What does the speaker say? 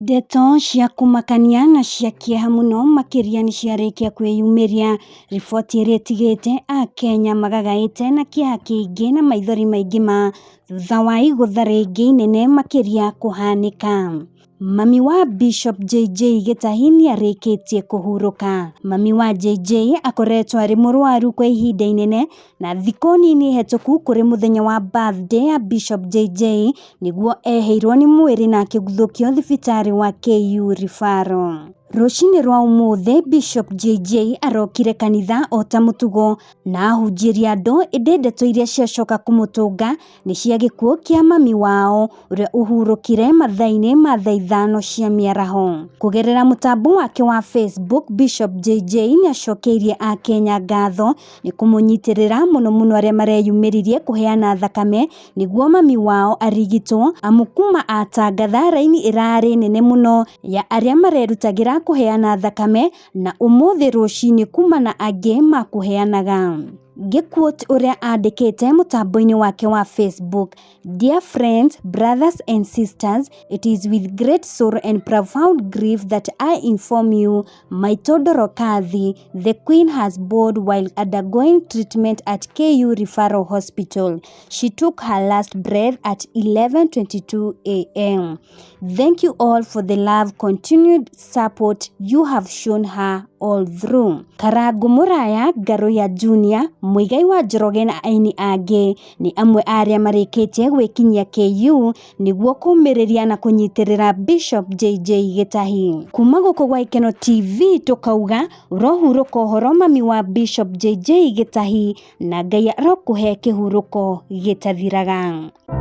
Ndeto cia kũmakania na cia kĩeha mũno makĩria nĩciarĩkia kwĩyumĩria, riboti ĩrĩa ĩtigĩte akenya magagaĩte na kĩeha kĩingĩ na maithori maingĩ ma thutha wa igũtha rĩngĩ inene makĩria kũhanĩka. Mami wa Bishop JJ Gĩtahi nĩarĩkĩtie kũhurũka. Mami wa JJ akoretwo arĩ mũrwaru kwa ihinda inene na thikũ nini hetũku kũrĩ mũthenya wa birthday ya Bishop JJ nĩguo eheirwo nĩ mwĩrĩ na akĩguthũkio thibitarĩ wa KU Referral. Rũcinĩ rwa ũmũthĩ Bishop JJ arokire kanitha o ta mũtugo na ahunjĩria andũ ĩndĩ ndeto iria ciacoka kũmũtũnga nĩ cia gĩkuũ kĩa mami wao ũrĩa ũhurũkire mathaa-inĩ ma thaa 5 cia mĩaraho. Kũgerera mũtambo wake wa Facebook, Bishop JJ nĩacokeirie akenya ngatho nĩ kũmũnyitĩrĩra mũno mũno arĩa mareyumĩririe kũheana thakame nĩguo mami wao arigitwo, amu kuma atangatha raini ĩrarĩ nene mũno ya arĩa marerutagĩra kũheana thakame na ũmũthĩ rũcinĩ kuma na angĩ makũheanaga. Ngĩquote ũrĩa andĩkĩte mũtambo-inĩ wake wa Facebook, "Dear friends, brothers and sisters, it is with great sorrow and profound grief that I inform you my Todoro the Queen, has died while undergoing treatment at KU Referral Hospital. She took her last breath at 11:22 a.m. Thank you all for the love, continued support you have shown her all through." Karangu Muraya, Ngaruiya Junior, Muigai wa Njoroge na aini angĩ nĩ amwe a arĩa marĩkĩtie gwĩkinyia KU nĩguo kũmĩrĩria na kũnyitĩrĩra Bishop JJ Gĩtahi. Kuma gũkũ gwa Ikeno TV tũkauga ũrohurũka ũhoro mami wa Bishop JJ Gĩtahi na Ngai arokũhe kĩhurũko gĩtathiraga.